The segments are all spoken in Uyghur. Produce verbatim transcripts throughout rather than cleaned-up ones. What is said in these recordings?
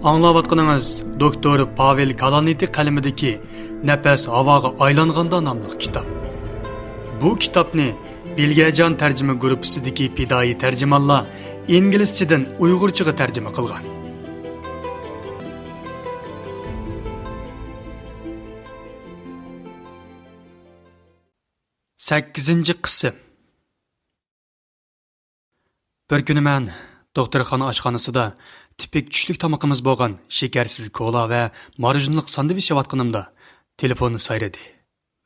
ئاڭلاۋاتقىنىڭىز دوكتور پاۋېل كالانىتى قەلىمىدىكى نەپەس ھاۋاغا ئايلانغاندا ناملىق كىتاب. بۇ كىتابنى بىلگەجان تەرجىمە گۇرۇپپىسىدىكى پىدائىي تەرجىمانلار ئىنگلىزچىدىن ئۇيغۇرچىغا تەرجىمە قىلغان. سەككىزىنچى قىسىم. بىر كۈنى مەن دوختۇرخانا ئاشخانىسىدا تىپىك چۈشلۈك تامىقىمىز بولغان شېكەرسىز كولا ۋە ماروژنىلىق ساندۋىچ يەۋاتقىنىمدا تېلېفون سايرىدى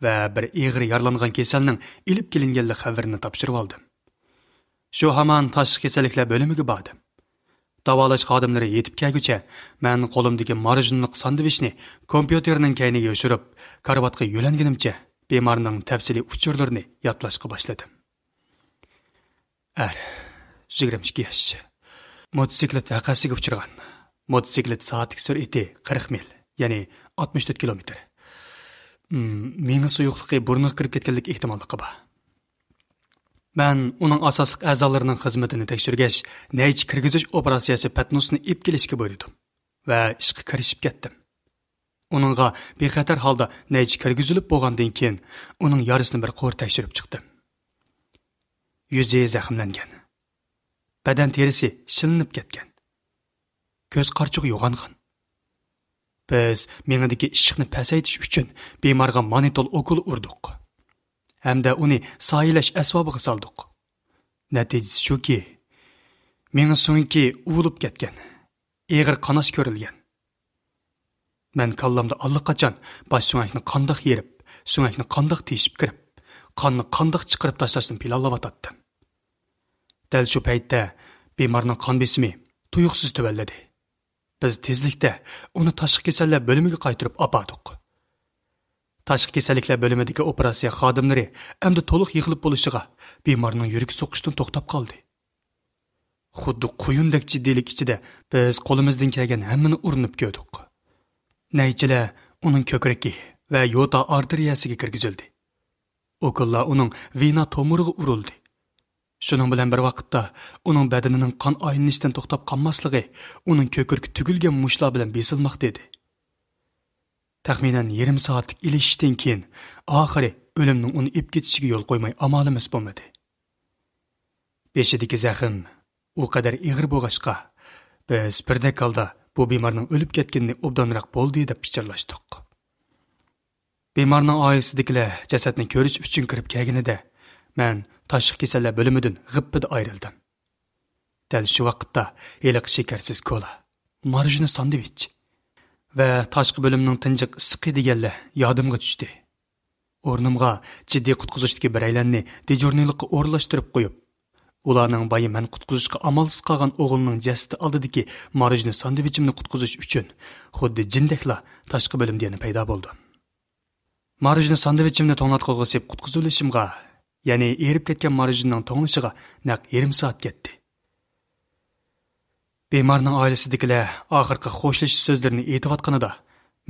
ۋە بىر ئېغىر يارىلانغان كېسەلنىڭ ئېلىپ كېلىنگەنلىك خەۋىرىنى تاپشۇرۇۋالدىم. شۇ ھامان تاشقى كېسەللىكلەر بۆلۈمىگە باردىم. داۋالاش خادىملىرى يېتىپ كەلگۈچە مەن قولۇمدىكى ماروژنىلىق ساندۋىچنى كومپيۇتېرنىڭ كەينىگە يوشۇرۇپ، كارىۋاتقا يۆلەنگىنىمچە بىمارنىڭ تەپسىلىي ئۇچۇرلىرىنى يادلاشقا باشلىدىم. ئەر، يىگىرمە ئىككى ياش. موتوسىكلىت ۋەقەسىگە ئۇچرىغان. موتوسىكلىت سائەتلىك سۈرئىتى قىرىق مىل، يەنى ئاتمىش تۆت كىلومېتىر. مم، مېڭە سۇيۇقلۇقى بۇرنىغا كىرىپ كەتكەنلىك ئېھتىماللىقى بار. مەن ئۇنىڭ ئاساسلىق ئەزالىرىنىڭ خىزمىتىنى تەكشۈرگەچ، نەيچە كىرگۈزۈش ئوپېراتسىيەسى پەتنۇسىنى ئېلىپ كېلىشكە بۇيرۇدۇم ۋە ئىشقا كىرىشىپ كەتتىم. ئۇنىڭغا بىخەتەر ھالدا نەيچە كىرگۈزۈلۈپ بولغاندىن كېيىن، ئۇنىڭ يارىسىنى بىر قۇر تەكشۈرۈپ چىقتىم. يۈزى زەخىملەنگەن. بەدەن تېرىسى شىلىنىپ كەتكەن. كۆز قارىچۇقى يوغانغان. بىز مېڭىدىكى ئىششىقنى پەسەيتىش ئۈچۈن بىمارغا مانىتول ئوكۇل ئۇردۇق ھەمدە ئۇنى سايىلەش ئەسۋابىغا سالدۇق. نەتىجىسى شۇكى، مېڭە سۆڭىكى ئۇۋۇلۇپ كەتكەن، ئېغىر قاناش كۆرۈلگەن. مەن كاللامدا ئاللىقاچان باش سۆڭەكنى قانداق يېرىپ، سۆڭەكنى قانداق تېشىپ كىرىپ، قاننى قانداق چىقىرىپ تاشلاشنى پىلانلاۋاتاتتىم. دەل شۇ پەيتتە بىمارنىڭ قان بېسىمى تۇيۇقسىز تۆۋەنلىدى. بىز تېزلىكتە ئۇنى تاشقى كېسەللەر بۆلۈمىگە قايتۇرۇپ ئاپاردۇق. تاشقى كېسەللىكلەر بۆلۈمىدىكى ئوپېراتسىيە خادىملىرى ئەمدى تولۇق يىغىلىپ بولۇشىغا، بىمارنىڭ يۈرىكى سوقۇشتىن توختاپ قالدى. خۇددى قۇيۇندەك جىددىيلىك ئىچىدە بىز قولىمىزدىن كەلگەن ھەممىنى ئۇرۇنۇپ كۆردۇق. نەيچىلەر ئۇنىڭ كۆكرىكى ۋە يوتا ئارتېرىيەسىگە كىرگۈزۈلدى. ئوكۇللار ئۇنىڭ ۋېنا تومۇرىغا ئۇرۇلدى. شۇنىڭ بىلەن بىر ۋاقىتتا، ئۇنىڭ بەدىنىنىڭ قان ئايلىنىشتىن توختاپ قالماسلىقى ئۇنىڭ كۆكرىكى تۈگۈلگەن مۇشتلار بىلەن بېسىلماقتا ئىدى. تەخمىنەن يېرىم سائەتلىك ئېلىشىشتىن كېيىن، ئاخىرى ئۆلۈمنىڭ ئۇنى ئېلىپ كېتىشىگە يول قويماي ئامالىمىز بولمىدى. بېشىدىكى زەخىم ئۇ قەدەر ئېغىر بولغاچقا، بىز بىردەك ھالدا بۇ بىمارنىڭ ئۆلۈپ كەتكىنىنى ئوبدانراق بولدى دەپ پىچىرلاشتۇق. بىمارنىڭ ئائىلىسىدىكىلەر جەسەتنى كۆرۈش ئۈچۈن كىرىپ كەلگىنىدە، مەن تاشقى كېسەللەر بۆلۈمىدىن غىپپىدە ئايرىلدىم. دەل شۇ ۋاقىتتا ھېلىقى شېكەرسىز كولا، ماروژنى ساندۋىچ ۋە تاشقى بۆلۈمنىڭ تىنجىق ئىسسىقى دېگەنلەر يادىمغا چۈشتى. ئورنۇمغا جىددىي قۇتقۇزۇشتىكى بىرەيلەننى دېجۇرنىلىققا ئورۇنلاشتۇرۇپ قويۇپ، ئۇلارنىڭ بايا مەن قۇتقۇزۇشقا ئامالسىز قالغان ئوغلىنىڭ جەسىتى ئالدىدىكى ماروژنى ساندۋىچىمنى قۇتقۇزۇش ئۈچۈن خۇددى جىندەكلا تاشقى بۆلۈمدە يەنە پەيدا بولدۇم. ماروژنى ساندۋىچىمنى توڭلاتقۇغا سېلىپ قۇتقۇزۇۋېلىشىمغا، يەنى ئېرىپ كەتكەن ماروژنىنىڭ توڭلىشىغا نەق يېرىم سائەت كەتتى. بىمارنىڭ ئائىلىسىدىكىلەر ئاخىرقى خوشلىشىش سۆزلىرىنى ئېيتىۋاتقىنىدا،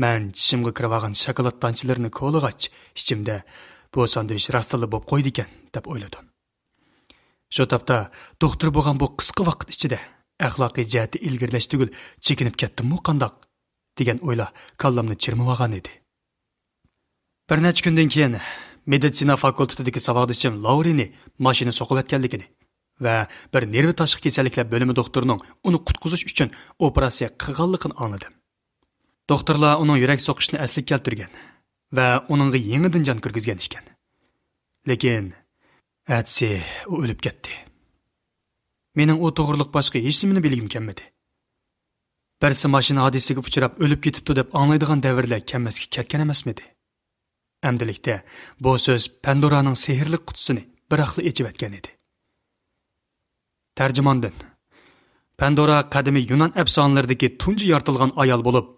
مەن چىشىمغا كىرىۋالغان شاكىلات دانچىلىرىنى كولىغاچ، ئىچىمدە، «بۇ ساندۋىچ راستتىنلا بوپ قويدىكەن» دەپ ئويلىدىم. شۇ تاپتا دوختۇر بولغان بۇ قىسقا ۋاقىت ئىچىدە ئەخلاقىي جەھەتتە ئىلگىرىلەش تۈگۈل، چېكىنىپ كەتتىممۇ قانداق؟ دېگەن ئويلار كاللامنى چىرمىۋالغان ئىدى. بىر نەچچە كۈندىن كېيىن مېدىتسىنا فاكۇلتېتىدىكى ساۋاقدىشىم لاۋرىنى ماشىنا سوقۇۋەتكەنلىكىنى ۋە بىر نېرۋا تاشقى كېسەللىكلەر بۆلۈمى دوختۇرىنىڭ ئۇنى قۇتقۇزۇش ئۈچۈن ئوپېراتسىيە قىلغانلىقىنى ئاڭلىدىم. دوختۇرلار ئۇنىڭ يۈرەك سوقۇشىنى ئەسلىگە كەلتۈرگەن ۋە ئۇنىڭغا يېڭىدىن جان كىرگۈزگەن ئىكەن. لېكىن ئەتىسى ئۇ ئۆلۈپ كەتتى. مېنىڭ ئۇ توغرىلىق باشقا ھېچنېمىنى بىلگۈم كەلمىدى. بىرسى ماشىنا ھادىسىسىگە ئۇچراپ ئۆلۈپ كېتىپتۇ دەپ ئاڭلايدىغان دەۋرلەر كەلمەسكە كەتكەن ئەمەسمىدى؟ ئەمدىلىكتە بۇ سۆز پەندورانىڭ سېھىرلىك قۇتىسىنى بىراقلا ئېچىۋەتكەن ئىدى. تەرجىماندىن. پەندورا قەدىمىي يۇنان ئەپسانىلىرىدىكى تۇنجى يارىتىلغان ئايال بولۇپ،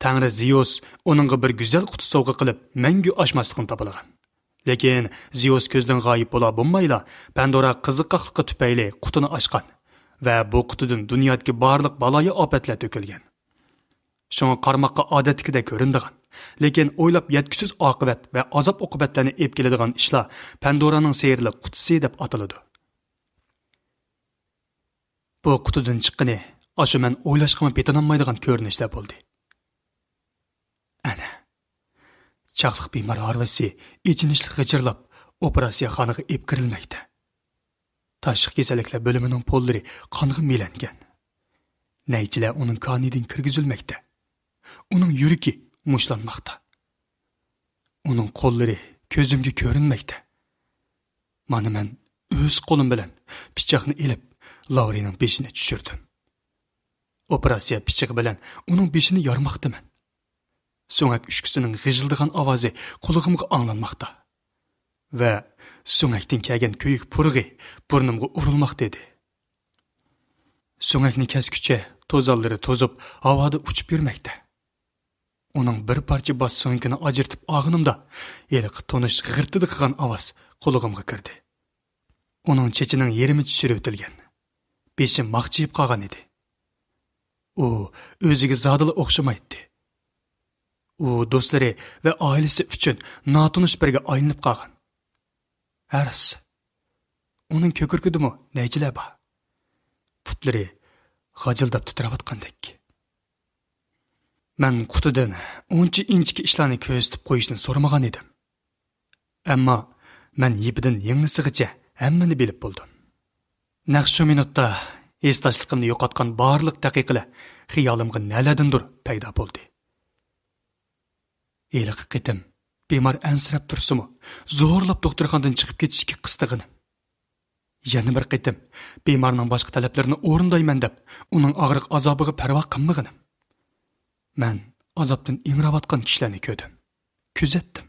تەڭرى زېئۇس ئۇنىڭغا بىر گۈزەل قۇتا سوۋغا قىلىپ، مەڭگۈ ئاچماسلىقنى تاپىلىغان. لېكىن زېئۇس كۆزدىن غايىب بولا بولمايلا، پەندورا قىزىققاقلىقى تۈپەيلى قۇتىنى ئاچقان ۋە بۇ قۇتىدىن دۇنيادىكى بارلىق بالايىئاپەتلەر تۆكۈلگەن. شۇڭا قارىماققا ئادەتتىكىدەك كۆرۈنىدىغان، لېكىن ئويلاپ يەتكۈسىز ئاقىۋەت ۋە ئازاب-ئوقۇبەتلەرنى ئېلىپ كېلىدىغان ئىشلار پەندورانىڭ سېھىرلىك قۇتىسى دەپ ئاتىلىدۇ. بۇ قۇتىدىن چىققىنى ئاشۇ مەن ئويلاشقىمۇ پېتىنالمايدىغان كۆرۈنۈشلەر بولدى. ئەنە، چاقلىق بىمار ھارۋىسى ئېچىنىشلىق غىچىرلاپ، ئوپېراتسىيەخانىغا ئېلىپ كىرىلمەكتە. تاشقى كېسەللىكلەر بۆلۈمىنىڭ پوللىرى قانغا مىلەنگەن. نەيچىلەر ئۇنىڭ كانىيىدىن كىرگۈزۈلمەكتە. ئۇنىڭ يۈرىكى مۇشتلانماقتا. ئۇنىڭ قوللىرى كۆزۈمگە كۆرۈنمەكتە. مانا مەن ئۆز قولۇم بىلەن پىچاقنى ئېلىپ، لاۋرىنىڭ بېشىنى چۈشۈردۈم. ئوپېراتسىيە پىچىقى بىلەن ئۇنىڭ بېشىنى يارماقتىمەن. سۆڭەك ئۈشكىسىنىڭ غىژىلدىغان ئاۋازى قۇلىقىمغا ئاڭلانماقتا. ۋە سۆڭەكتىن كەلگەن كۆيۈك پۇرىقى بۇرنۇمغا ئۇرۇلماقتا ئىدى. سۆڭەكنى كەسكۈچە توزانلىرى توزۇپ، ھاۋادا ئۇچۇپ يۈرمەكتە. ئۇنىڭ بىر پارچە باس سۆڭىكىنى ئاجرىتىپ ئالغىنىمدا، ھېلىقى تونۇش غىرتىدە قىلغان ئاۋاز قۇلىقىمغا كىردى. ئۇنىڭ چېچىنىڭ يېرىمى چۈشۈرۈۋېتىلگەن. بېشى ماقچىيىپ قالغان ئىدى. ئۇ ئۆزىگە زادىلا ئوخشىمايتتى. ئۇ دوستلىرى ۋە ئائىلىسى ئۈچۈن ناتونۇش بىرگە ئايلىنىپ قالغان. ھەرس. ئۇنىڭ كۆكرىكىدىمۇ نەيچىلەر بار. پۇتلىرى غاجىلداپ تىترەۋاتقاندەك. مەن قۇتىدىن ئۇنچە ئىنچىكە ئىشلارنى كۆرسىتىپ قويۇشنى سورىمىغان ئىدىم. ئەمما مەن يىپىدىن يىڭنىسىغىچە ھەممىنى بىلىپ بولدۇم. نەق شۇ مىنۇتتا ھېسداشلىقىمنى يوقاتقان بارلىق دەقىقىلەر خىيالىمغا نەلەردىندۇر پەيدا بولدى. ھېلىقى قېتىم بىمار ئەنسىرەپ تۇرسىمۇ، زورلاپ دوختۇرخانىدىن چىقىپ كېتىشكە قىستىغىنىم. يەنە بىر قېتىم بىمارنىڭ باشقا تەلەپلىرىنى ئورۇندايمەن دەپ، ئۇنىڭ ئاغرىق ئازابىغا پەرۋا قىلمىغىنىم. مەن ئازابتىن ئىڭراۋاتقان كىشىلەرنى كۆردۈم، كۆزەتتىم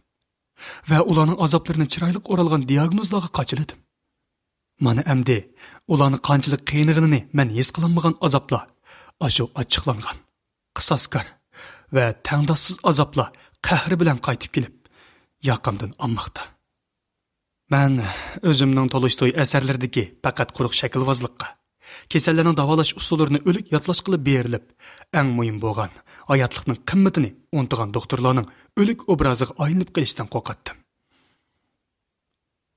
ۋە ئۇلارنىڭ ئازابلىرىنى چىرايلىق ئورالغان دىياگنوزلارغا قاچىلىدىم. مانا ئەمدى ئۇلارنى قانچىلىك قىينىغىنىنى مەن ھېس قىلالمىغان ئازابلار، ئاشۇ ئاچچىقلانغان، قىساسكار ۋە تەڭداشسىز ئازابلار قەھرى بىلەن قايتىپ كېلىپ، ياقامدىن ئامماقتا. مەن ئۆزۈمنىڭ تولستوي ئەسەرلىرىدىكى پەقەت قۇرۇق شەكىلۋازلىققا، كېسەللەرنىڭ داۋالاش ئۇسۇللىرىنى ئۆلۈك ياتلاشقىلا بېرىلىپ، ئەڭ مۇھىم بولغان ھاياتلىقنىڭ قىممىتىنى ئۇنتۇغان دوختۇرلارنىڭ ئۆلۈك ئوبرازىغا ئايلىنىپ قېلىشتىن قورقاتتىم.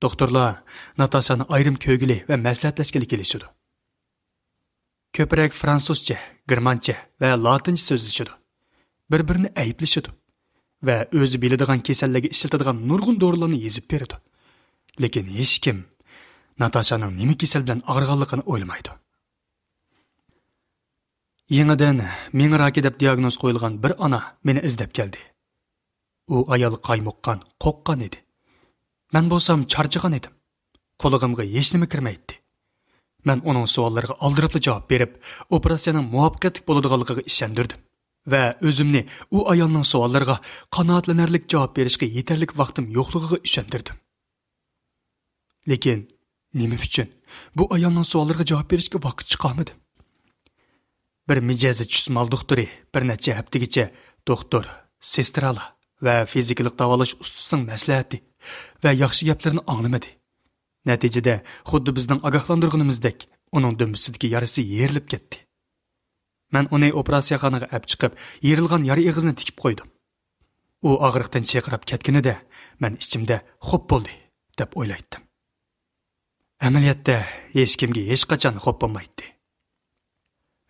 دوختۇرلار ناتاشانى ئايرىم كۆرگىلى ۋە مەسلىھەتلەشكىلى كېلىشىدۇ. كۆپرەك فرانسۇزچە، گېرمانچە ۋە لاتىنچە سۆزلىشىدۇ. بىر-بىرىنى ئەيىبلىشىدۇ ۋە ئۆزى بىلىدىغان كېسەللەرگە ئىشلىتىدىغان نۇرغۇن دورىلارنى يېزىپ بېرىدۇ. لېكىن ھېچكىم ناتاشانىڭ نېمە كېسەل بىلەن ئاغرىغانلىقىنى ئويلىمايدۇ. يېڭىدىن مېڭە راكى دەپ دىياگنوز قويۇلغان بىر ئانا مېنى ئىزدەپ كەلدى. ئۇ ئايال قايمۇققان، قورققان ئىدى. مەن بولسام چارچىغان ئىدىم. قۇلىقىمغا ھېچنېمە كىرمەيتتى. مەن ئۇنىڭ سوئاللىرىغا ئالدىراپلا جاۋاب بېرىپ، ئوپېراتسىيەنىڭ مۇۋەپپەقىيەتلىك بولىدىغانلىقىغا ئىشەندۈردۈم ۋە ئۆزۈمنى ئۇ ئايالنىڭ سوئاللىرىغا قانائەتلىنەرلىك جاۋاب بېرىشكە يېتەرلىك ۋاقتىم يوقلۇقىغا ئىشەندۈردۈم. لېكىن نېمە ئۈچۈن بۇ ئايالنىڭ سوئاللىرىغا جاۋاب بېرىشكە ۋاقىت چىقارمىدىم؟ بىر مىجەزى چۈس مال دوختۇرى بىر نەچچە ھەپتىگىچە دوختۇر، سېسترالار ۋە فىزىكىلىق داۋالاش ئۇستىسىنىڭ مەسلىھەتى ۋە ياخشى گەپلىرىنى ئاڭلىمىدى. نەتىجىدە، خۇددى بىزنىڭ ئاگاھلاندۇرغىنىمىزدەك، ئۇنىڭ دۈمبىسىدىكى يارىسى يېرىلىپ كەتتى. مەن ئۇنى ئوپېراتسىيەخانىغا ئەپ چىقىپ، يېرىلغان يارا ئېغىزىنى تىكىپ قويدۇم. ئۇ ئاغرىقتىن چىرقىراپ كەتكىنىدە، مەن ئىچىمدە خوپ بولدى دەپ ئويلايتتىم. ئەمەلىيەتتە ھېچكىمگە ھېچقاچان خوپ بولمايتتى.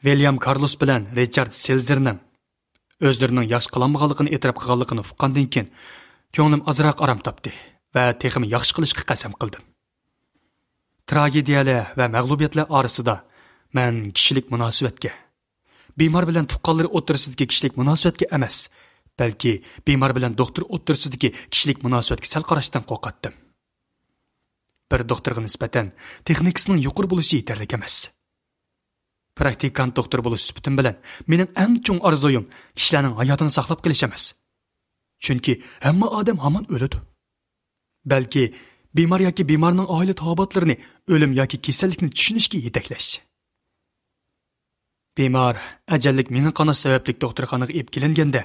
ۋىليام كارلوس بىلەن رىچارد سېلزېرنىڭ ئۆزلىرىنىڭ ياخشى قىلالمىغانلىقىنى ئېتىراپ قىلغانلىقىنى ئۇققاندىن كېيىن، كۆڭلۈم ئازراق ئارام تاپتى ۋە تېخىمۇ ياخشى قىلىشقا قەسەم قىلدىم. تراگېدىيەلەر ۋە مەغلۇبىيەتلەر ئارىسىدا مەن كىشىلىك مۇناسىۋەتكە، بىمار بىلەن تۇغقانلىرى ئوتتۇرىسىدىكى كىشىلىك مۇناسىۋەتكە ئەمەس، بەلكى بىمار بىلەن دوختۇر ئوتتۇرىسىدىكى كىشىلىك مۇناسىۋەتكە سەل قاراشتىن قورقاتتىم. بىر دوختۇرغا نىسبەتەن تېخنىكىسىنىڭ يۇقىرى بولۇشى يېتەرلىك ئەمەس. پراكتىكانت دوختۇر بولۇش سۈپىتىم بىلەن مېنىڭ ئەڭ چوڭ ئارزۇيۇم كىشىلەرنىڭ ھاياتىنى ساقلاپ قېلىش ئەمەس. چۈنكى ھەممە ئادەم ھامان ئۆلىدۇ. بەلكى بىمار ياكى بىمارنىڭ ئائىلە تاۋابىئاتلىرىنى ئۆلۈم ياكى كېسەللىكنى چۈشىنىشكە يېتەكلەش. بىمار ئەجەللىك مېڭە قاناش سەۋەبلىك دوختۇرخانىغا ئېلىپ كېلىنگەندە،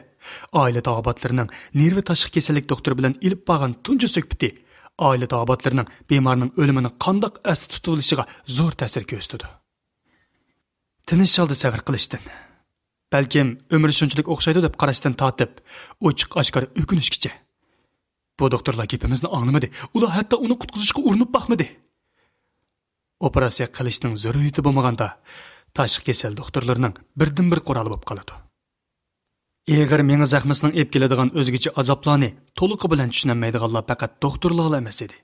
ئائىلە تاۋابىئاتلىرىنىڭ نېرۋا تاشقى كېسەللىك دوختۇرى بىلەن ئېلىپ بارغان تۇنجى سۆھبىتى ئائىلە تاۋابىئاتلىرىنىڭ بىمارنىڭ ئۆلۈمىنى قانداق ئەستە تۇتۇۋېلىشىغا زور تەسىر كۆرسىتىدۇ. تىنچ ھالدا سەۋر قىلىشتىن، بەلكىم ئۆمۈر شۇنچىلىك ئوخشايدۇ دەپ قاراشتىن تارتىپ، ئوچۇق-ئاشكارا ئۆكۈنۈشكىچە. بۇ دوختۇرلار گېپىمىزنى ئاڭلىمىدى. ئۇلار ھەتتا ئۇنى قۇتقۇزۇشقا ئۇرۇنۇپ باقمىدى. ئوپېراتسىيە قىلىشنىڭ زۆرۈرىيىتى بولمىغاندا، تاشقى كېسەل دوختۇرلىرىنىڭ بىردىنبىر قورالى بولۇپ قالىدۇ. ئېغىر مېڭە زەخمىسىنىڭ ئېلىپ كېلىدىغان ئۆزگىچە ئازابلارنى تولۇقى بىلەن چۈشىنەلمەيدىغانلار پەقەت دوختۇرلارلا ئەمەس ئىدى.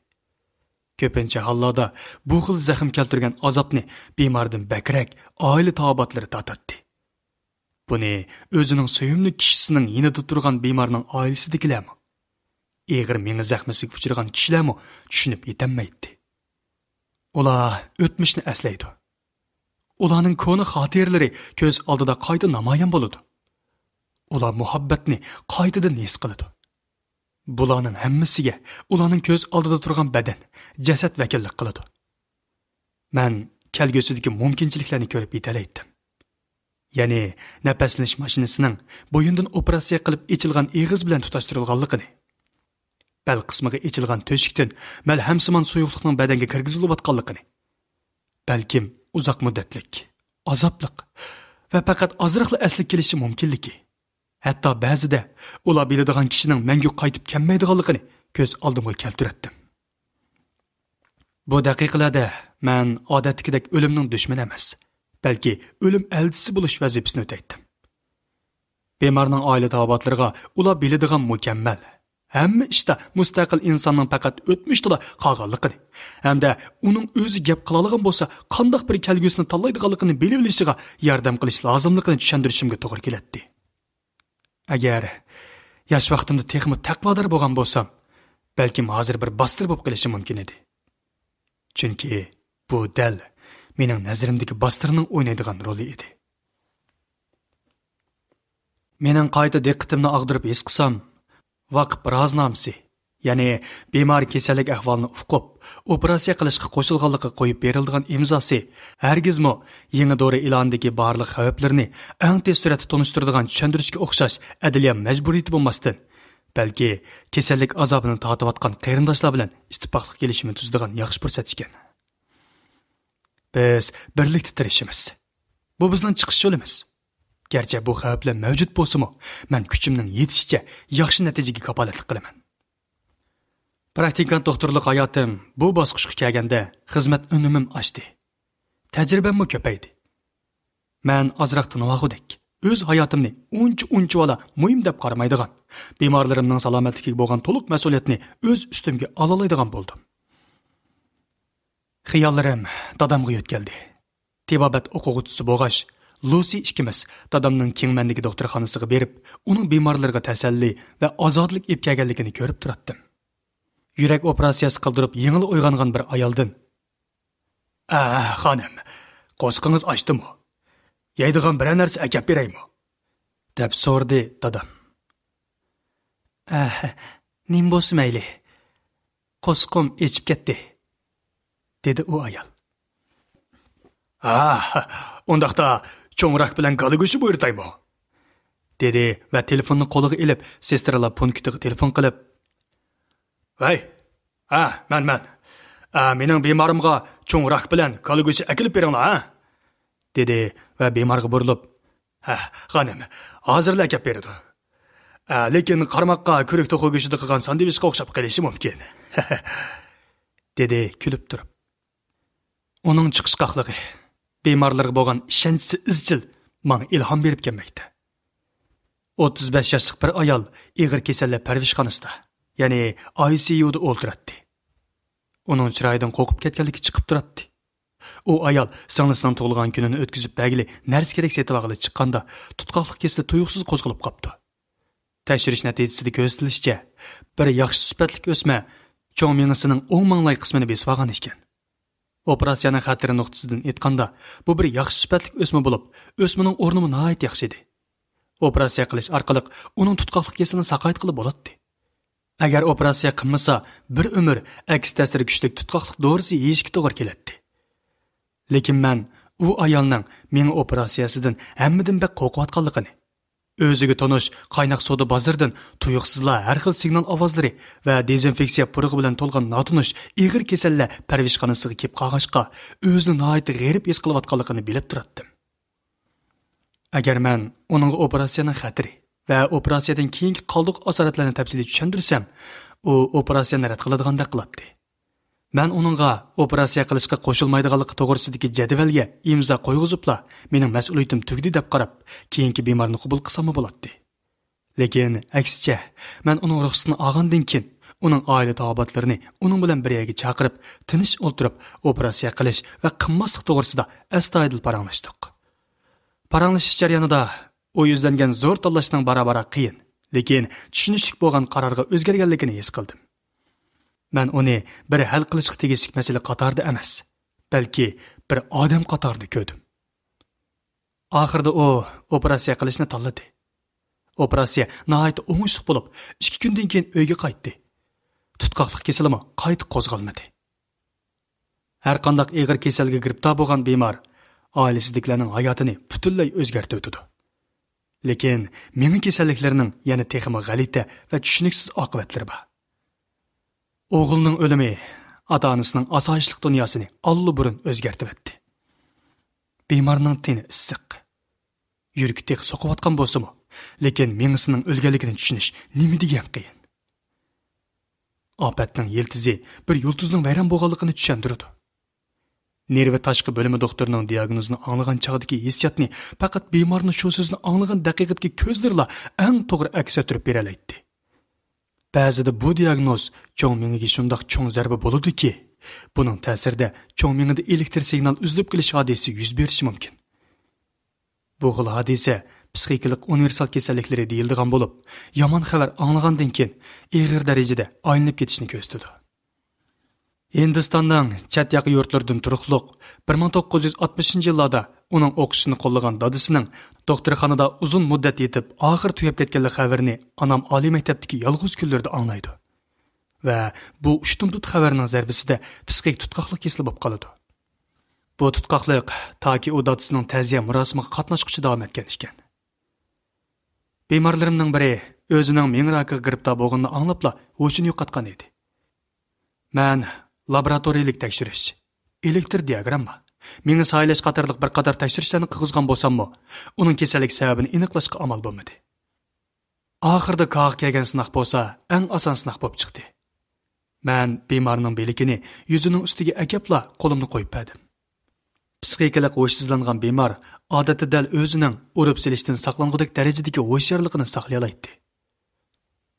كۆپىنچە ھاللاردا بۇ خىل زەخىم كەلتۈرگەن ئازابنى بىماردىن بەكرەك ئائىلە تاۋابىئاتلىرى تارتاتتى. بۇنى ئۆزىنىڭ سۆيۈملۈك كىشىسىنىڭ يېنىدا تۇرغان بىمارنىڭ ئائىلىسىدىكىلەرمۇ، ئېغىر مېڭە زەخمىسىگە ئۇچرىغان كىشىلەرمۇ چۈشىنىپ يېتەلمەيتتى. ئۇلار ئۆتمۈشنى ئەسلەيدۇ. ئۇلارنىڭ كونا خاتىرىلىرى كۆز ئالدىدا قايتا نامايان بولىدۇ. ئۇلار مۇھەببەتنى قايتىدىن ھېس قىلىدۇ. بۇلارنىڭ ھەممىسىگە ئۇلارنىڭ كۆز ئالدىدا تۇرغان بەدەن، جەسەت ۋەكىللىك قىلىدۇ. مەن كەلگۈسىدىكى مۇمكىنچىلىكلەرنى كۆرۈپ يېتەلەيتتىم. يەنى نەپەسلىنىش ماشىنىسىنىڭ بويۇندىن ئوپېراتسىيە قىلىپ ئېچىلغان ئېغىز بىلەن تۇتاشتۇرۇلغانلىقىنى، بەل قىسمىغا ئېچىلغان تۆشۈكتىن مەلھەمسىمان سۇيۇقلۇقنىڭ بەدەنگە كىرگۈزۈلۈۋاتقانلىقىنى، بەلكىم ئۇزاق مۇددەتلىك، ئازابلىق ۋە پەقەت ئازراقلا ئەسلىگە كېلىشى مۇمكىنلىكى، ھەتتا بەزىدە ئۇلار بىلىدىغان كىشىنىڭ مەڭگۈ قايتىپ كەلمەيدىغانلىقىنى كۆز ئالدىمغا كەلتۈرەتتىم. بۇ دەقىقىلەردە مەن ئادەتتىكىدەك ئۆلۈمنىڭ دۈشمىنى ئەمەس، بەلكى ئۆلۈم ئەلچىسى بولۇش ۋەزىپىسىنى ئۆتەيتتىم. بىمارنىڭ ئائىلە تاۋابىئاتلىرىغا ئۇلار بىلىدىغان مۇكەممەل، ھەممە ئىشتا مۇستەقىل ئىنساننىڭ پەقەت ئۆتمۈشتىلا قالغانلىقىنى ھەمدە ئۇنىڭ ئۆزى گەپ قىلالىغان بولسا قانداق بىر كەلگۈسىنى تاللايدىغانلىقىنى بىلىۋېلىشىغا ياردەم قىلىش لازىملىقىنى چۈشەندۈرۈشۈمگە توغرا كېلەتتى. ئەگەر ياش ۋاقتىمدا تېخىمۇ تەقۋادار بولغان بولسام، بەلكىم ھازىر بىر باستىر بولۇپ قېلىشىم مۇمكىن ئىدى. چۈنكى بۇ دەل مېنىڭ نەزىرىمدىكى باستىرنىڭ ئوينايدىغان رولى ئىدى. مېنىڭ قايتا دىققىتىمنى ئاغدۇرۇپ ھېس قىلسام، ۋاقىپ رازىنامىسى، يەنى بىمار كېسەللىك ئەھۋالىنى ئۇقۇپ، ئوپېراتسىيە قىلىشقا قوشۇلغانلىقىغا قويۇپ بېرىلىدىغان ئىمزاسى ھەرگىزمۇ يېڭى دورا ئېلانىدىكى بارلىق خەۋپلىرىنى ئەڭ تېز سۈرئەتتە تونۇشتۇرىدىغان چۈشەندۈرۈشكە ئوخشاش ئەدلىيە مەجبۇرىيىتى بولماستىن، بەلكى كېسەللىك ئازابىنى تارتىۋاتقان قېرىنداشلار بىلەن ئىتتىپاقلىق كېلىشىمى تۈزىدىغان ياخشى پۇرسەت ئىكەن. بىز بىرلىكتە تىرىشىمىز. بۇ بىزنىڭ چىقىش يولىمىز. گەرچە بۇ خەۋپلەر مەۋجۇت بولسىمۇ، مەن كۈچۈمنىڭ يېتىشىچە ياخشى نەتىجىگە كاپالەتلىك قىلىمەن. پراكتىكانت دوختۇرلۇق ھاياتىم بۇ باسقۇچقا كەلگەندە خىزمەت ئۈنۈمۈم ئاشتى. تەجرىبەممۇ كۆپەيدى. مەن ئازراق تىنىۋالغۇدەك، ئۆز ھاياتىمنى ئۇنچە-ئۇنچىۋالا مۇھىم دەپ قارىمايدىغان، بىمارلىرىمنىڭ سالامەتلىكىگە بولغان تولۇق مەسئۇلىيەتنى ئۆز ئۈستۈمگە ئالالايدىغان بولدۇم. خىياللىرىم دادامغا يۆتكەلدى. تېبابەت ئوقۇغۇچىسى بولغاچ، لۇسى ئىككىمىز دادامنىڭ كىڭمەندىكى دوختۇرخانىسىغا بېرىپ، ئۇنىڭ بىمارلىرىغا تەسەللى ۋە ئازادىلىك ئېلىپ كەلگەنلىكىنى كۆرۈپ تۇراتتىم. يۈرەك ئوپېراتسىيەسى قىلدۇرۇپ يېڭىلا ئويغانغان بىر ئايالدىن، «ئە، خانىم، قورسىقىڭىز ئاچتىمۇ؟ يەيدىغان بىرەر نەرسە ئەكەپ بېرەيمۇ؟» دەپ سورىدى دادام. «ئە، نېمە بولسا مەيلى. قورسىقىم ئېچىپ كەتتى»، دېدى ئۇ ئايال. «ھا، ئۇنداقتا چوڭ راك بىلەن كالا گۆشى بۇيرۇتايمۇ؟» دېدى ۋە تېلېفوننى قولىغا ئېلىپ، سېسترىلار پونكىتىغا تېلېفون قىلىپ، «ۋەي، ھە، مەن، مەن. ئە، مېنىڭ بىمارىمغا چوڭ راك بىلەن كالا گۆشى ئەكېلىپ بېرىڭلار، ھە؟» دېدى ۋە بىمارغا بۇرۇلۇپ، «ھە، خانىم، ھازىرلا ئەكەپ بېرىدۇ. ئە، لېكىن قارىماققا كۆرۈك توخۇ گۆشىدە قىلغان ساندۋىچقا ئوخشاپ قېلىشى مۇمكىن.» دېدى كۈلۈپ تۇرۇپ. ئۇنىڭ چىقىشقاقلىقى، بىمارلىرىغا بولغان ئىشەنچىسى ئىزچىل ماڭا ئىلھام بېرىپ كەلمەكتە. ئوتتۇز بەش ياشلىق بىر ئايال ئېغىر كېسەللەر پەرۋىشخانىسىدا، يەنى ئاي سى يۇدا ئولتۇراتتى. ئۇنىڭ چىرايىدىن قورقۇپ كەتكەنلىكى چىقىپ تۇراتتى. ئۇ ئايال سىڭلىسىنىڭ تۇغۇلغان كۈنىنى ئۆتكۈزۈپ بەرگىلى نەرسە كېرەك سېتىۋالغىلى چىققاندا، تۇتقاقلىق كېسىلى تۇيۇقسىز قوزغىلىپ قاپتۇ. تەكشۈرۈش نەتىجىسىدە كۆرسىتىلىشىچە، بىر ياخشى سۈپەتلىك ئۆسمە چوڭ مېڭىسىنىڭ ئوڭ ماڭلاي قىسمىنى بېسىۋالغان ئىكەن. ئوپېراتسىيەنىڭ خەتىرى نۇقتىسىدىن ئېيتقاندا، بۇ بىر ياخشى سۈپەتلىك ئۆسمە بولۇپ، ئۆسمىنىڭ ئورنىمۇ ناھايىتى ياخشى ئىدى. ئوپېراتسىيە قىلىش ئارقىلىق ئۇنىڭ تۇتقاقلىق كېسىلىنى ساقايتقىلى بولاتتى. ئەگەر ئوپېراتسىيە قىلمىسا، بىر ئۆمۈر ئەكس تەسىرى كۈچلۈك تۇتقاقلىق دورىسى يېيىشكە توغرا كېلەتتى. لېكىن مەن ئۇ ئايالنىڭ مېڭە ئوپېراتسىيەسىدىن ھەممىدىن بەك قورقۇۋاتقانلىقىنى، ئۆزىگە تونۇش قايناق سودا بازىرىدىن تۇيۇقسىزلا ھەر خىل سىگنال ئاۋازلىرى ۋە دېزىنفېكسىيە پۇرىقى بىلەن تولغان ناتونۇش ئېغىر كېسەللەر پەرۋىشخانىسىغا كېلىپ قالغاچقا، ئۆزىنى ناھايىتى غېرىب ھېس قىلىۋاتقانلىقىنى بىلىپ تۇراتتىم. ئەگەر مەن ئۇنىڭغا ئوپېراتسىيەنىڭ خەتىرى ۋە ئوپېراتسىيەدىن كېيىنكى قالدۇق ئاسارەتلەرنى تەپسىلىي چۈشەندۈرسەم، ئۇ ئوپېراتسىيەنى رەت قىلىدىغاندەك قىلاتتى. مەن ئۇنىڭغا ئوپېراتسىيە قىلىشقا قوشۇلمايدىغانلىقى توغرىسىدىكى جەدۋەلگە ئىمزا قويغۇزۇپلا، مېنىڭ مەسئۇلىيىتىم تۈگىدى دەپ قاراپ، كېيىنكى بىمارنى قوبۇل قىلساممۇ بولاتتى. لېكىن ئەكسىچە، مەن ئۇنىڭ رۇخسىتىنى ئالغاندىن كېيىن، ئۇنىڭ ئائىلە تاۋابىئاتلىرىنى ئۇنىڭ بىلەن بىر يەرگە چاقىرىپ، تىنچ ئولتۇرۇپ ئوپېراتسىيە قىلىش ۋە قىلماسلىق توغرىسىدا ئەستايىدىل پاراڭلاشتۇق. پاراڭلىشىش جەريانىدا ئۇ يۈزلەنگەن زور تاللاشنىڭ بارا-بارا قىيىن، لېكىن چۈشىنىشلىك بولغان قارارغا ئۆزگەرگەنلىكىنى ھېس قىلدىم. مەن ئۇنى بىر ھەل قىلىشقا تېگىشلىك مەسىلە قاتارىدا ئەمەس، بەلكى بىر ئادەم قاتارىدا كۆردۈم. ئاخىرىدا ئۇ ئوپېراتسىيە قىلىشنى تاللىدى. ئوپېراتسىيە ناھايىتى ئوڭۇشلۇق بولۇپ، ئىككى كۈندىن كېيىن ئۆيگە قايتتى. تۇتقاقلىق كېسىلىمۇ قايتا قوزغالمىدى. ھەرقانداق ئېغىر كېسەلگە گىرىپتار بولغان بىمار ئائىلىسىدىكىلەرنىڭ ھاياتىنى پۈتۈنلەي ئۆزگەرتىۋېتىدۇ. لېكىن مېڭە كېسەللىكلىرىنىڭ يەنە تېخىمۇ غەلىتە ۋە چۈشىنىكسىز ئاقىۋەتلىرى بار. ئوغۇلنىڭ ئۆلۈمى ئاتا-ئانىسىنىڭ ئاسايىشلىق دۇنياسىنى ئاللىبۇرۇن ئۆزگەرتىۋەتتى. بىمارنىڭ تېنى ئىسسىق. يۈرىكى تېخى سوقۇۋاتقان بولسىمۇ، لېكىن مېڭىسىنىڭ ئۆلگەنلىكىنى چۈشىنىش نېمە دېگەن قىيىن. ئاپەتنىڭ يىلتىزى بىر يۇلتۇزنىڭ ۋەيران بولغانلىقىنى چۈشەندۈرىدۇ. نېرۋا تاشقى بۆلۈمى دوختۇرىنىڭ دىئاگنوزىنى ئاڭلىغان چاغدىكى ھېسسىياتنى پەقەت بىمارنىڭ شۇ سۆزنى ئاڭلىغان دەقىقىدىكى كۆزلىرىلا ئەڭ توغرا ئەكس ئەتتۈرۈپ بېرەلەيتتى. بەزىدە بۇ دىئاگنوز چوڭ مېڭىگە شۇنداق چوڭ زەربە بولىدۇكى، بۇنىڭ تەسىرىدە چوڭ مېڭىدە ئېلېكتر سىگنال ئۈزۈلۈپ قېلىش ھادىسىسى يۈز بېرىشى مۇمكىن. بۇ خىل ھادىسە پسىخىكىلىق ئۇنىۋېرسال كېسەللىكلىرى دېيىلىدىغان بولۇپ، يامان خەۋەر ئاڭلىغاندىن كېيىن ئېغىر دەرىجىدە ئايلىنىپ كېتىشنى كۆرسىتىدۇ. ھىندىستاننىڭ چەت ياقا يۇرتلىرىدىن تۇرۇقلۇق بىر مىڭ توققۇز يۈز ئاتمىشىنچى يىللاردا ئۇنىڭ ئوقۇشىنى قوللىغان دادىسىنىڭ دوختۇرخانىدا ئۇزۇن مۇددەت يېتىپ، ئاخىر تۈگەپ كەتكەنلىك خەۋىرىنى ئانام ئالىي مەكتەپتىكى يالغۇز كۈنلىرىدە ئاڭلايدۇ ۋە بۇ ئۇشتۇمتۇت خەۋەرنىڭ زەربىسىدە پسىخىك تۇتقاقلىق كېسىلى بولۇپ قالىدۇ. بۇ تۇتقاقلىق تاكى ئۇ دادىسىنىڭ تەزىيە مۇراسىمىغا قاتناشقۇچە داۋام ئەتكەن ئىكەن. بىمارلىرىمنىڭ بىرى ئۆزىنىڭ مېڭە راكىغا گىرىپتار بولغىنىنى ئاڭلاپلا ھوشىنى يوقاتقان ئىدى. مەن لابوراتورىيىلىك تەكشۈرۈش، ئېلېكتر دىئاگرامما، مېڭە سايلاش قاتارلىق بىر قاتار تەكشۈرۈشلەرنى قىلغۇزغان بولساممۇ، ئۇنىڭ كېسەللىك سەۋەبىنى ئېنىقلاشقا ئامال بولمىدى. ئاخىرىدا كاغا كەلگەن سىناق بولسا ئەڭ ئاسان سىناق بولۇپ چىقتى. مەن بىمارنىڭ بىلىكىنى يۈزىنىڭ ئۈستىگە ئەكەپلا قولۇمنى قويۇپ بەردىم. پسىخىكىلىق ھوشسىزلانغان بىمار ئادەتتە دەل ئۆزىنىڭ ئۇرۇپ سېلىشتىن ساقلانغۇدەك دەرىجىدىكى ھوشيارلىقىنى ساقلىيالايتتى.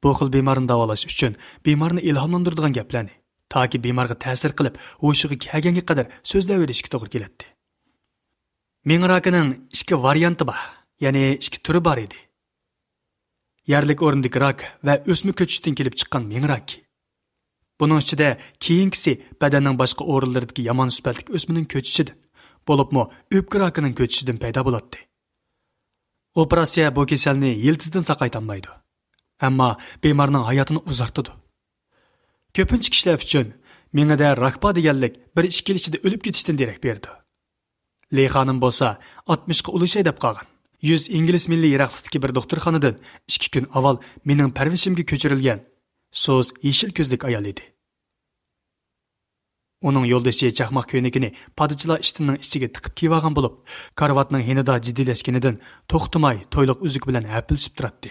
بۇ خىل بىمارنى داۋالاش ئۈچۈن بىمارنى ئىلھاملاندۇرىدىغان گەپلەرنى، تاكى بىمارغا تەسىر قىلىپ ھوشىغا كەلگەنگە قەدەر سۆزلەۋېرىشكە توغرا كېلەتتى. مېڭە راكىنىڭ ئىككى ۋارىيانتى بار، يەنى ئىككى تۈرى بار ئىدى. يەرلىك ئورۇندىكى راك ۋە ئۆسمە كۆچۈشتىن كېلىپ چىققان مېڭە راكى. بۇنىڭ ئىچىدە كېيىنكىسى بەدەننىڭ باشقا ئورۇنلىرىدىكى يامان سۈپەتلىك ئۆسمىنىڭ كۆچۈشىدىن، بولۇپمۇ ئۆپكە راكىنىڭ كۆچۈشىدىن پەيدا بولاتتى. ئوپېراتسىيە بۇ كېسەلنى يىلتىزىدىن ساقايتالمايدۇ. ئەمما بىمارنىڭ ھاياتىنى ئۇزارتىدۇ. كۆپىنچە كىشىلەر ئۈچۈن مېڭىدە راك بار دېگەنلىك بىر ئىككى يىل ئىچىدە ئۆلۈپ كېتىشتىن دېرەك بېرىدۇ. لى خانىم بولسا ئاتمىشقا ئۇلىشاي دەپ قالغان، يۈز ئىنگلىز مىلى يىراقلىقتىكى بىر دوختۇرخانىدىن ئىككى كۈن ئاۋۋال مېنىڭ پەرۋىشىمگە كۆچۈرۈلگەن سۇس يېشىل كۆزلۈك ئايال ئىدى. ئۇنىڭ يولدىشى چاقماق كۆينىكىنى پادىچىلار ئىشتىنىنىڭ ئىچىگە تىقىپ كىيىۋالغان بولۇپ، كارىۋاتنىڭ ھىنىدا جىددىيلەشكىنىدىن توختىماي تويلۇق ئۈزۈك بىلەن ھەپىلىشىپ تۇراتتى.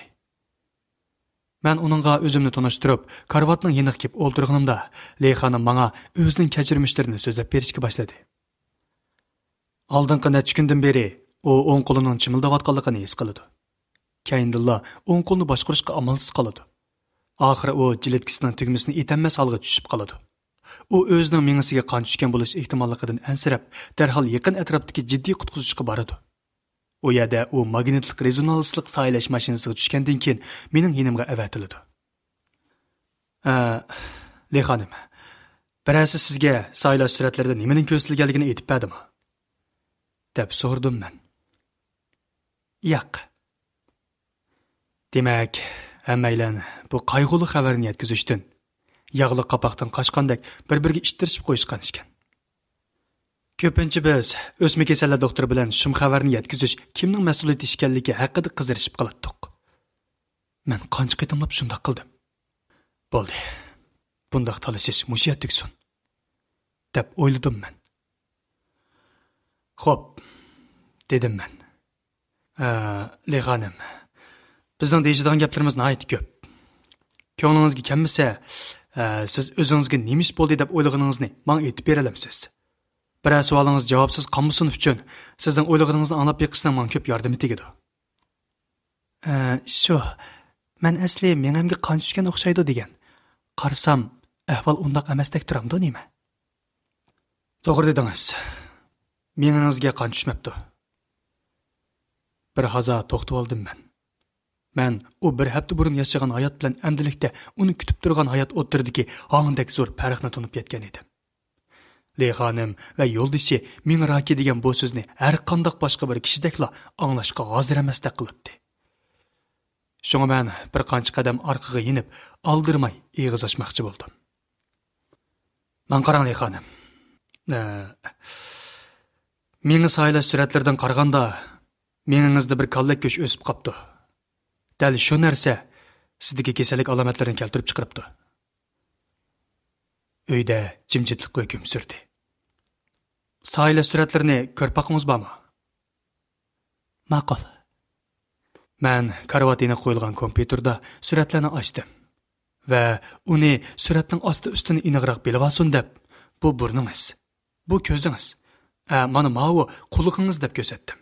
مەن ئۇنىڭغا ئۆزۈمنى تونۇشتۇرۇپ، كارىۋاتنىڭ يېنىغا كېلىپ ئولتۇرغىنىمدا، لى خانىم ماڭا ئۆزىنىڭ كەچۈرمىشلىرىنى سۆزلەپ بېرىشكە باشلىدى. ئالدىنقى نەچچە كۈندىن بېرى ئۇ ئوڭ قولىنىڭ چىمىلداۋاتقانلىقىنى ھېس قىلىدۇ. كەينىدىنلا ئوڭ قولىنى باشقۇرۇشقا ئامالسىز قالىدۇ. ئاخىرى ئۇ جىلىتكىسىنىڭ تۈگمىسىنى ئېتەلمەس ھالغا چۈشۈپ قالىدۇ. ئۇ ئۆزىنىڭ مېڭىسىگە قان چۈشكەن بولۇش ئېھتىماللىقىدىن ئەنسىرەپ، دەرھال يېقىن ئەتراپتىكى جىددىي قۇتقۇزۇشقا بارىدۇ. ئۇ يەردە ئۇ ماگنىتلىق رېزونانسلىق سايلاش ماشىنىسىغا چۈشكەندىن كېيىن مېنىڭ يېنىمغا ئەۋەتىلىدۇ. ئە، لى خانىم، بىرەرسى سىزگە سايلاش سۈرەتلىرىدە نېمىنىڭ كۆرسىتىلگەنلىكىنى ئېيتىپ بەردىمۇ؟ دەپ سورىدىم مەن. ياق. دېمەك، ھەممەيلەن بۇ قايغۇلۇق خەۋەرنى يەتكۈزۈشتىن، ياغلىق قاپاقتىن قاچقاندەك بىر-بىرىگە ئىتتىرىشىپ قويۇشقان ئىكەن. كۆپىنچە بىز ئۆسمە كېسەللەر دوختۇرى بىلەن شۇم خەۋەرنى يەتكۈزۈش كىمنىڭ مەسئۇلىيىتى ئىكەنلىكى ھەققىدە قىزىرىشىپ قالاتتۇق. مەن قانچە قېتىملاپ شۇنداق قىلدىم. بولدى، بۇنداق تالىشىش مۇشۇ يەردە تۈگىسۇن، دەپ ئويلىدىم مەن. خوپ، دېدىم مەن. ئە، لى خانىم، بىزنىڭ دېيىشىدىغان گەپلىرىمىز ناھايىتى كۆپ. كۆڭلىڭىزگە كەلمىسە، ئە، سىز ئۆزىڭىزگە نېمە ئىش بولدى دەپ ئويلىغىنىڭىزنى ماڭا ئېيتىپ بېرەلەمسىز؟ بىرەر سوئالىڭىز جاۋابسىز قالمىسۇن ئۈچۈن، سىزنىڭ ئويلىغىنىڭىزنى ئاڭلاپ بېقىشنىڭ ماڭا كۆپ ياردىمى تېگىدۇ. ئە، شۇ، مەن ئەسلى مېڭەمگە قان چۈشكەن ئوخشايدۇ دېگەن. قارىسام، ئەھۋال ئۇنداق ئەمەستەك تۇرامدۇ نېمە؟ توغرا دېدىڭىز. مېڭىڭىزگە قان چۈشمەپتۇ. بىر ھازا توختىۋالدىم مەن. مەن ئۇ بىر ھەپتە بۇرۇن ياشىغان ھايات بىلەن ئەمدىلىكتە ئۇنى كۈتۈپ تۇرغان ھايات ئوتتۇرىدىكى ھاڭدەك زور پەرقنى تونۇپ يەتكەن ئىدىم. لى خانىم ۋە يولدىشى مېڭە راكى دېگەن بۇ سۆزنى ھەرقانداق باشقا بىر كىشىدەكلا ئاڭلاشقا ھازىر ئەمەستەك قىلاتتى. شۇڭا مەن بىر قانچە قەدەم ئارقىغا يېنىپ، ئالدىرىماي ئېغىز ئاچماقچى بولدۇم. ماڭا قاراڭ، لى خانىم. ئە، مېڭە سايلاش سۈرەتلىرىدىن قارىغاندا، مېڭىڭىزدە بىر كاللەك گۆش ئۆسۈپ قاپتۇ. دەل شۇ نەرسە سىزدىكى كېسەللىك ئالامەتلىرىنى كەلتۈرۈپ چىقىرىپتۇ. ئۆيدە جىمجىتلىق ھۆكۈم سۈردى. سايلاش سۈرەتلىرىنى كۆرۈپ باققۇڭىز بارمۇ؟ ماقۇل. مەن كارىۋات يېنىغا قويۇلغان كومپيۇتېردا سۈرەتلەرنى ئاچتىم ۋە ئۇنى سۈرەتنىڭ ئاستى ئۈستىنى ئېنىقراق بىلىۋالسۇن دەپ، بۇ بۇرنىڭىز، بۇ كۆزىڭىز، ئە، مانا ماۋۇ قۇلىقىڭىز دەپ كۆرسەتتىم.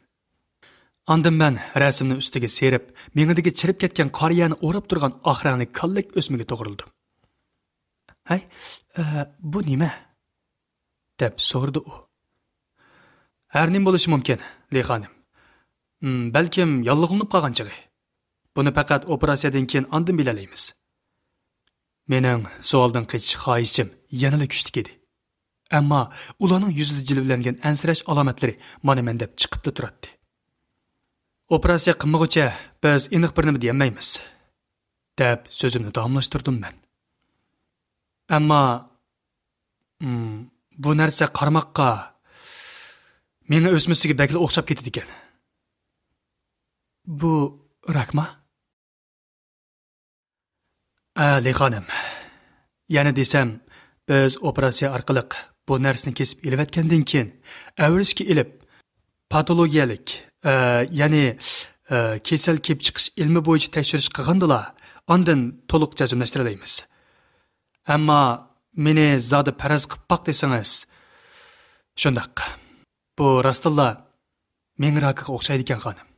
ئاندىن مەن رەسىمنىڭ ئۈستىگە سېرىپ، مېڭىدىكى چىرىپ كەتكەن قارا يەرنى ئوراپ تۇرغان ئاق رەڭلىك كاللەك ئۆسمىگە توغرىلىدىم. ھەي، ئە، بۇ نېمە؟ دەپ سورىدى ئۇ. ھەر نېمە بولۇشى مۇمكىن، لى خانىم. م، بەلكىم ياللۇغلىنىپ قالغان چېغى. بۇنى پەقەت ئوپېراتسىيەدىن كېيىن ئاندىن بىلەلەيمىز. مېنىڭ سوئالدىن قېچىش خاھىشىم يەنىلا كۈچلۈك ئىدى. ئەمما ئۇلارنىڭ يۈزىدە جىلۋىلەنگەن ئەنسىرەش ئالامەتلىرى مانا مەندەپ چىقىپلا تۇراتتى. ئوپېراتسىيە قىلمىغۇچە بىز ئېنىق بىر نېمە دېيەلمەيمىز، دەپ سۆزۈمنى داۋاملاشتۇردۇم مەن. ئەمما، ئىم، بۇ نەرسە قارىماققا مېڭە ئۆسمىسىگە بەكلا ئوخشاپ كېتىدىكەن. بۇ راكما؟ ئە، لى خانىم، يەنە دېسەم، بىز ئوپېراتسىيە ئارقىلىق بۇ نەرسىنى كېسىپ ئېلىۋەتكەندىن كېيىن، ئەۋرىشكە ئېلىپ، پاتولوگىيەلىك، ئە، يەنى، ئە، كېسەل كېلىپ چىقىش ئىلمى بويىچە تەكشۈرۈش قىلغاندىلا، ئاندىن تولۇق جەزملەشتۈرەلەيمىز. ئەمما مېنى زادى پەرەز قىلىپ باق دېسىڭىز، شۇنداق. بۇ راستتىنلا مېڭە راكىغا ئوخشايدىكەن، خانىم.